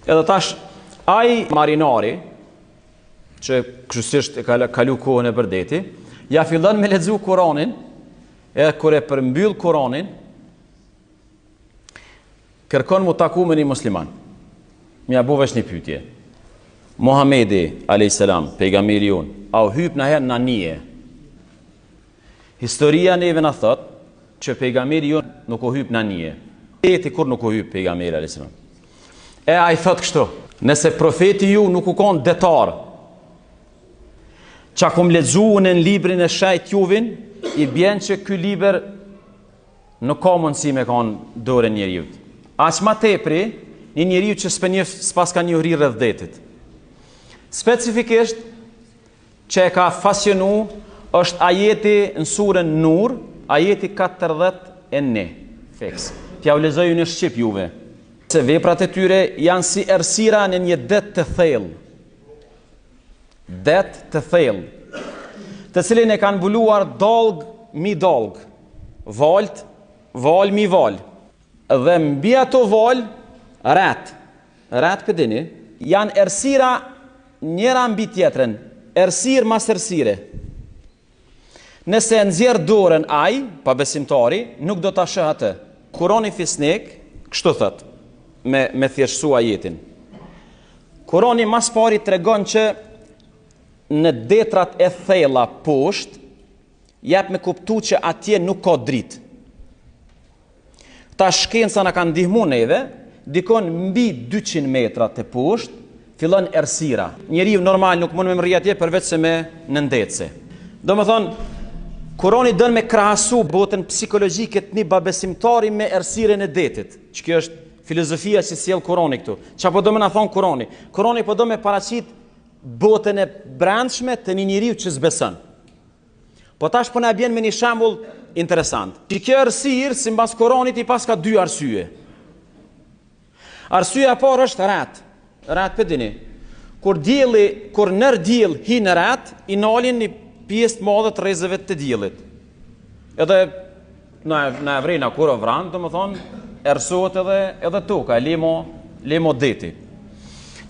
Edhe tash, ai marinari, që kryesisht e ka kalu kohën nëpër deti, ja fillon me lexu Kuranin, edhe kur e përmbyll Kuranin, kërkon mu taku me një musliman. Me ja bo veç një pyetje. Muhamedi alayhis salam, pejgamberi jonë, a u hyp naherë në anije? Historia neve na thot që pejgamberi jonë nuk u hyp në anije. Deti kurrë nuk u hyp pejgamberi alayhis salam. E ai thot kështu, nëse profeti ju nuk u kon detar, ça kom lexu në librin e shejt juvin, i bjen që ky libër nuk ka mundësi me kanë dorë e njeriut. Aq ma tepri, një njeriu që s'pe njef, s'paska njohuri rreth detit. Specifikisht, që e ka fascinu është ajeti në surën Nur, ajeti 41. Fiks. T'jau lexoj në shqip juve. Se veprat e tyre janë si errësira në një det të thellë. Det të thellë. Të cilin e kanë mbuluar dallgë mi dallgë. Valt, valë mi valë. Dhe mbi ato valë, retë. Retë pe dini, janë errësira njëra mbi tjetrën, errësirë mas errësire. Nëse e nxjerr dorën ai, pabesimtari, nuk do ta shohë atë. Kurani fisnik kështu thotë, me me thjeshtësu ajetin. Kurani mas pari tregon që në detrat e thella poshtë jep me kuptu që atje nuk ka dritë. Tash shkenca na ka ndihmu neve, dikon mbi 200 metra te poshtë, fillon errësira. Njeriu normal nuk mund me mrri atje përveç se me nëndetëse. Domethonë, Kurani don me krahasu botën psikologjike të një pabesimtari me errësirën e detit. Që kjo është filozofia që sjell Kurani këtu. Ça po do me na thonë Kurani? Kurani po do me paraqit botën e brendshme të një njeriu që s'beson. Po tash po na bjen me një shembull interesant. Që kjo errësirë, simbas Kuranit, i paska dy arsye. Arsyeja e parë është retë. Retë pe dini. Kur dielli, kur nër diell hin retë, i nalin një pjesë të madhe të rrezeve të diellit. Edhe na na e vrejna kur o vran, domethonë, errësohet edhe edhe toka, e le mo, le mo deti.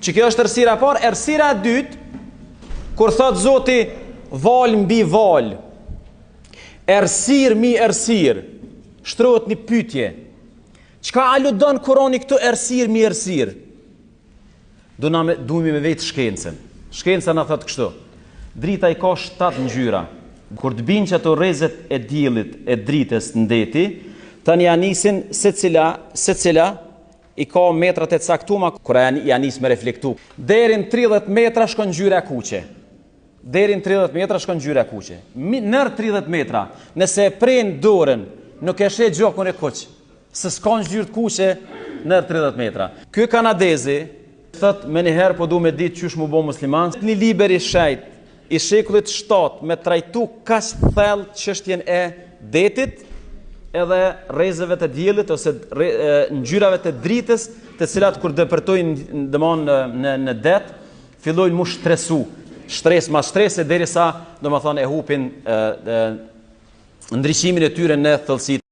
Që kjo është errësira e parë, errësira e dytë, kur thot Zoti valë mbi valë, errësirë mi errësirë, shtrohet një pyetje. Çka aludon Kurani këtu errësirë mi errësirë? Duna me, duhemi me vetë shkencën. Shkenca na thotë kështu. Drita i ka 7 ngjyra. Kur të binë qato rrezet e diellit e dritës në deti, tani ja nisin secila, secila i ka metrat e caktuma kur ja, ja nis me reflektu. Deri në 30 metra shkon ngjyra e kuqe. Deri në 30 metra shkon ngjyra e kuqe. Nër 30 metra, nëse e pren dorën, nuk e sheh gjakun e kuq. Se s'ka ngjyrë të kuqe nër 30 metra. Ky kanadezi thot menjëherë po du me ditë qysh mu bo musliman. Një libër i shejt i shekullit 7 me trajtu kaq thellë çështjen e detit edhe rrezeve të diellit ose rre, ngjyrave të dritës, të cilat kur depërtojnë domthon në në, në det, fillojnë mu shtresu, shtresë mas shtrese derisa domethënë e hupin e, e, ndriçimin e tyre në thellësi.